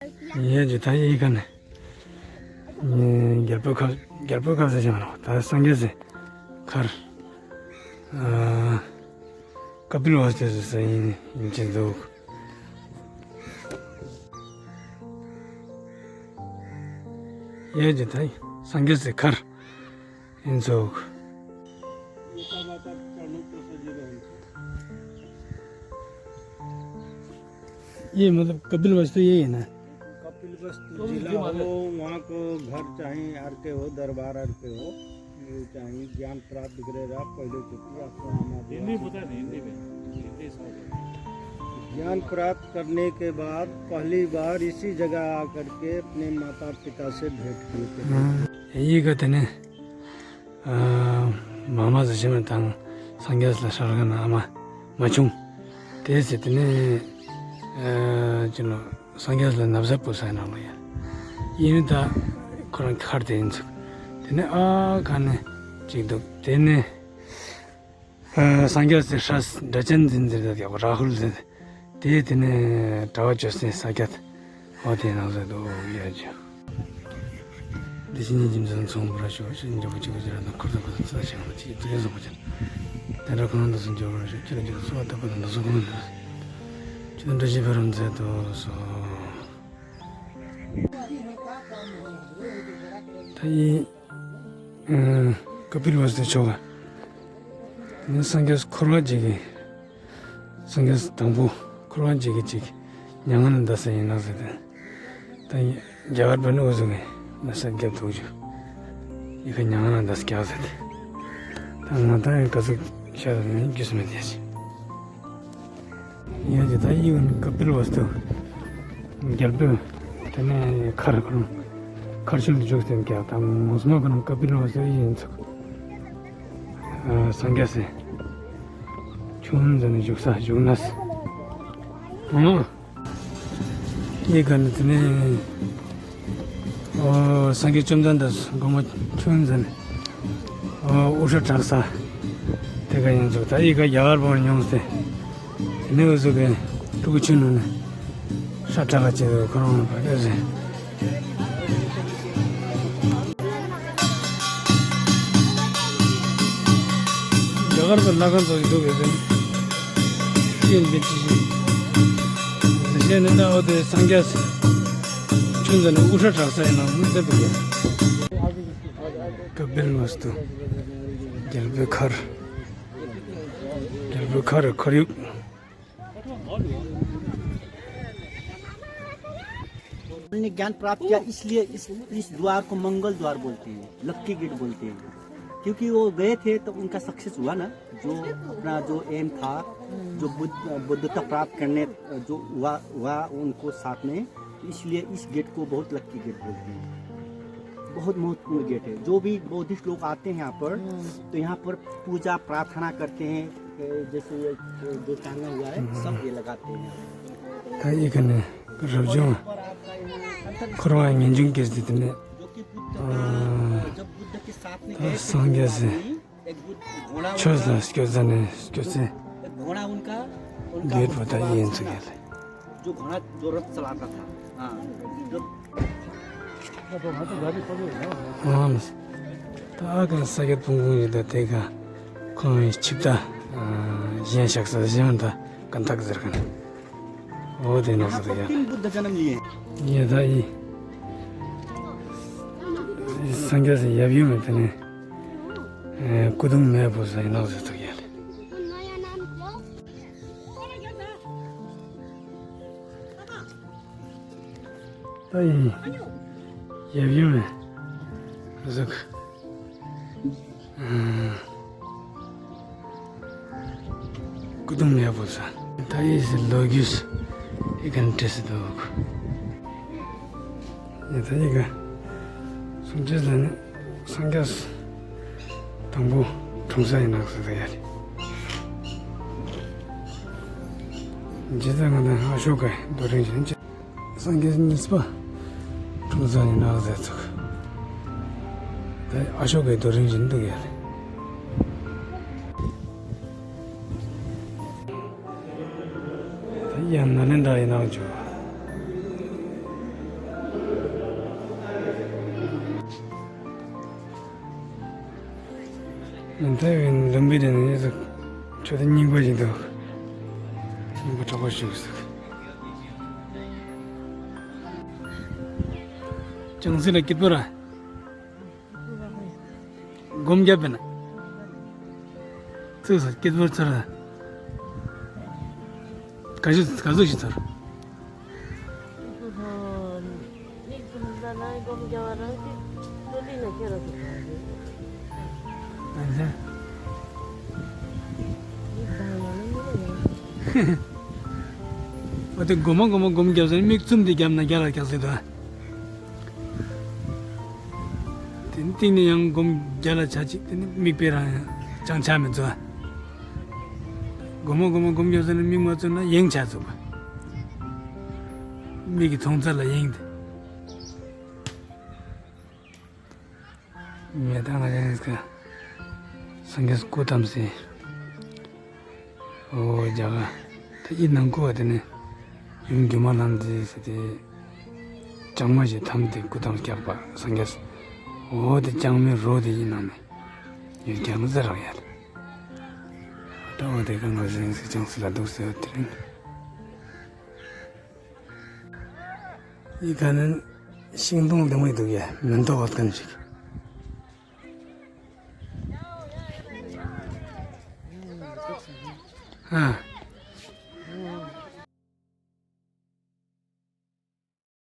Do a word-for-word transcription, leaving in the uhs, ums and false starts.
ཡས་ཀྱི་ད་ཡི་ག་ནས། རྒྱལ་པོའི་ཁབ། རྒྱལ་པོའི་ཁབ་ཟེར་ཞིང་རོ། ད་སངས་རྒྱས་སི་མཁར། ཨ། ཀ་པིལ་ཝ་སྟུ་ཟེར་ས་ཡིན་ཡིན་གྱི་འདུག་ཡས་ཀྱི་ད་སངས་རྒྱས་སི་མཁར་ཡིན་ཚུགས། ये मतलब कपिल वस्तु यही है ना? कपिल वस्तु जिला हो, वहाँ को घर चाहे आर के हो, दरबार आर के हो, ये चाहे ज्ञान प्राप्त करेगा, पहले चुटकी आपको आना हिंदी पता नहीं, हिंदी में, हिंदी समझ। ज्ञान प्राप्त करने के बाद पहली बार इसी जगह आकर के अपने माता पिता से भेंट किए थे। ཡི་ག་དེ་ནས། ཨ། མ་མ་ཟེར་ཞིག་མ་དང་སངས་རྒྱས་ལ་ཧྲ་ར་ག་ན་ཨ་མ་མ་བྱུང་། དེ་ཟེར་དེ་ནས། ཨ། ཅི་ལོ། སངས་རྒྱས་ལ་ན་བཟའ་ཕུལ་ས་ཡིན་ནམ་ལ་ཡ། ཡིན་ནི་ད་ཁོ་རང་མཁར་དེ་ཡིན་ཚུགས། དེ་ནས་ཨ་ག་ནས་ཅིག་འདུག་དེ་ནས། ཨ། སངས་རྒྱས་སི་སྲས་སྒྲ་གཅན་འཛིན་ཟེར་ད་ར་ཧུལ་ཟེར། དེ་དེ་ནས་གྲྭ་པ་བཅོ་ལྔའི་ས་ཁྱད། འོ་དེ་ནང་ཟེར་དུ་ཡོད་ཅིང་། འདི་ཕྱི་གཉིས་ཀྱི་མཚན་མཚུངས་པར་ཤོག་ཤེས་འཇོག་པ་གཅིག་པུ་ཅི་ར་དང་ཁུར་དང་ཁུར་དང་ཚ་ཞིང་ལ་ཅིག་དུས་སོགས་པ་ཅན། དེ་འདྲ་ཁོ་ན་འདི་སུ་འཇོག་པར་ཤོག་ཅི་ལ་འཇོག་སོ་བ་ཐབ་པ་དང་འདི་སོགས་ཁོ་ན་འདི། ཅི་དང་འདྲ་ཞིག་འཕེལ་རིམ་མཛད་དུ་སོ། ད་ཡིན། ཀ་པིལ་ཝ་སྟུ་ཆོ་ག་ནི་སངས་རྒྱས་འཁོར་བ་འཇིག་གི། སངས་རྒྱས་དང་པོ་འཁོར་བ་འཇིག་གི་ཅིག་མྱ་ངན་ལས་འདས་ས་ཡིན་ནོ་ཟེར་ཏེ། ད་རྒྱ་གར་པ་ནི་འུ་ཟུག་གི་ན་ས་རྒྱབ་ཐུག་ཅུ། ཡི་ག་མྱ་ངན་ལས་འདས་ཀྱག་ཟེར་ཏེ། ད་ང་ད་ཡང་ག་ཚོད་ཤ་ཟ་ནས་རྒྱུས་སུ་མེད་དེ་ཅི། ཡ་ཅི་ད་ཡི་ག་ནི་ཀ་པིལ་ཝ་སྟུ། རྒྱལ་པོས་དེ་ནས་མཁར་ཁོ་རང་མཁར་ཆུ་ལ་འཇུག་སྟེ་ཀྱག་ད་ངོ་སོ་མ་ཁོ་རང་ཀ་པིལ་ཝ་སྟུ་ཡིན་ཚུགས། ཨ། སངས་རྒྱས་སི་ཆུ་ཟ་ནས་བཞུགས་ས་བཞུགས་ན་ས། ཨོ། ཡི་ག་ནི་དེ་ནས། ཨོ། སངས་རྒྱས་བཅོམ་ལྡན་འདས་སྒོ་མོ་ཆུ་ཟ་ནས། ཨོ། དབུ་སྐྲ་བྲེགས་ས། དེ་ག་ཡིན་ཚུགས་ད་ཡི་ག་རྒྱ་གར་པ་ཉུང་སྟེ། དེ་ནས་འུ་ཟུག་གི་ཕྲུ་གུ་ཆུ་ནང་ནས་ཤ་བྲེགས་ཀ་བྱེད་དུ་ཁོ་རང་ལ་བ་ཕེབས་ཟེར། རྒྱ་གར་པའི་ལྷ་ཁང་ཚོ་ཡི་འདུག་གས་ཟེར། ཅི་ཡིན་པའི་ཅི་ཞིག་ཟེར་བཤད་ནས་ད་འོ་དེ་སངས་རྒྱས་ཆུ་འཛིན་ནས་དབུ་སྐྲ་བྲེགས་ས་ཡིན་ན་མི་ཚེ་འདུག་གས། ཀ་པིལ་ཝ་སྟུ། རྒྱལ་པོའི་མཁར། རྒྱལ་པོའི་མཁར་ཁོར་ཡུག उन्होंने ज्ञान प्राप्त किया, इसलिए इस इस द्वार को मंगल द्वार बोलते हैं, लक्की गेट बोलते हैं। क्योंकि वो गए थे तो उनका सक्सेस हुआ ना, जो अपना जो एम था, जो बुद्ध बुद्धता प्राप्त करने जो हुआ हुआ उनको साथ में, तो इसलिए इस गेट को बहुत लक्की गेट बोलते हैं। बहुत महत्वपूर्ण गेट है। जो भी बौद्धिस्ट लोग आते हैं यहाँ पर, तो यहाँ पर पूजा प्रार्थना करते हैं। जैसे ये जो टांगा हुआ है, सब ये लगाते हैं। ད་ཡི་ག་ནས་རབ་བྱུང་འཁོར་བ་ངེས་འབྱུང་སྐྱེས་ཏེ་དེ་ནས། जो कि बुद्ध का, जब बुद्ध के साथ में ད་गए थे, སངས་རྒྱས་སི་एक बुद्ध घोड़ा ཆོས་ལ་སྐྱོད་ས་ནས་སྐྱོད་ཚེ། घोड़ा उनका, उनका རྒྱལ་པོ་ད་ཡིན་ཚུགས་ཡ་ལེ། जो घोड़ा जो रथ चलाता था, हाँ, जो ཨང་། ད་ཨ་ཀ་ས་སྐྱ་ཕུང་ཕུང་ཡིན་ད་དེ་ག་ཁོང་གི་ཆིབས་རྟ་གཞན་བཞག་ས་གཞན་ད་གན་ཐག་ཟེར་ག་ནས། འོ་དེ་ནོ་ཟེར་ཡ། तीन बुद्ध जन्म लिए हैं। ཡ་ད་ཡི། སངས་རྒྱས་སི་ཡབ་ཡུམ་མེད་དེ་ནས། སྐུ་གདུང་མེད་པོ་ཟེར་ཡིན་ནོ་ཟེར་ཐུག་ཡ་ལེ། ད་ཡིན། ཡབ་ཡུམ་ཟེར། སྐུ་གདུང་མེད་པོ་ས། ད་ཡིན་ཟེར་ལོ་རྒྱུས་ཡི་ག་ནས་བྲིས་སུ་འདུག་ཡ་ད་ཡི་ག་སངས་རྒྱས་ལ་ནི་སངས་རྒྱས་དང་པོ་འཁྲུངས་ས་ཡིན་ནག་ཟེར་ད་ཡ་ལེ། རྗེ་བཙུན་ང་དང་ཨ་ཤོ་ཀའི་རྡོ་རིང་བཞིན་གྱི། སངས་རྒྱས་གཉིས་པ་འཁྲུངས་ས་ཡིན་ནག་ཟེར་ཚུགས། ད་ཨ་ཤོ་ཀའི་རྡོ་རིང་བཞིན་འདུག་ཡ་ལེ། ད་ཡང་ནཱ་ལེནྡྲ་ཡིན་ནག་ཇོ། ད་ཡིན་ལུམ་བི་ནི་ནི་ཡོད་ཟིག་ཆུ་ཚོད་རྙིང་པ་ཞིག་འདུག་རྙིང་པ་གྲགས་པ་ཞིག་ཟིག་ཅང་སི་ལ་སྐྱིད་པོ་ར། སྒོམ་རྒྱབ་པས་ན། ཙིག་ཟ་སྐྱིད་པོར་ཚར། ག་ཞིག་ག་ཟུག་ཞིག་ཚར། ཨ་ཙི། འོ་དེ་སྒོམ་སྒོམ་སྒོམ་རྒྱབ་ཟེར་མིག་བཙུམ་དེ་རྒྱབ་ན་རྒྱ་ལ་རྒྱག་ཟེར་དོ། དེ་ནི་སྟེང་ནས་ཡང་སྒོམ་རྒྱ་ལ་ཆ་གཅིག་དེ་ནི་མིག་དཔེ་རང་ཡང་ཅང་ཆ་མི་ཚོ། སྒོམ་སྒོམ་སྒོམ་རྒྱབ་ཟེར་ན་མིག་མ་བཙུམ་ན་གཡེང་ཆ་ཚུགས་པ། མིག་གི་མཐོང་ཚད་ལ་གཡེང་དེ། ངས་ད་ང་རང་གི་སངས་རྒྱས་སྐུ་བལྟམས་སེ། ཨོ་རྒྱ་གར་ད་ཨི་ནང་ཁུལ་བ་དེ་ནས་ཡུམ་སྒྱུ་མ་ལྷ་མཛེས་ཟེར་ཏེ། ལྕང་མ་ཞིག་ཐམ་དེ་སྐུ་ཐང་བཀྱག་པ་སངས་རྒྱས། ཨོ་དེ་ལྕང་མའི་རོ་དེ་ཡིན་ནང་ནས་ཡུལ་རྒྱ་ལ་ཟེར་རག་ཡ། ད་ཨོ་དེ་ག་ང་རང་གི་ཅང་སི་ལ་འདུག་ཟེར་དེ་རིང་། ཡི་ག་ནི་ཤིང་སྡོང་ལྡང་བའི་འདུག་ཡ་མེ་ཏོག་བ་ཀན་ཞིག་ཨ།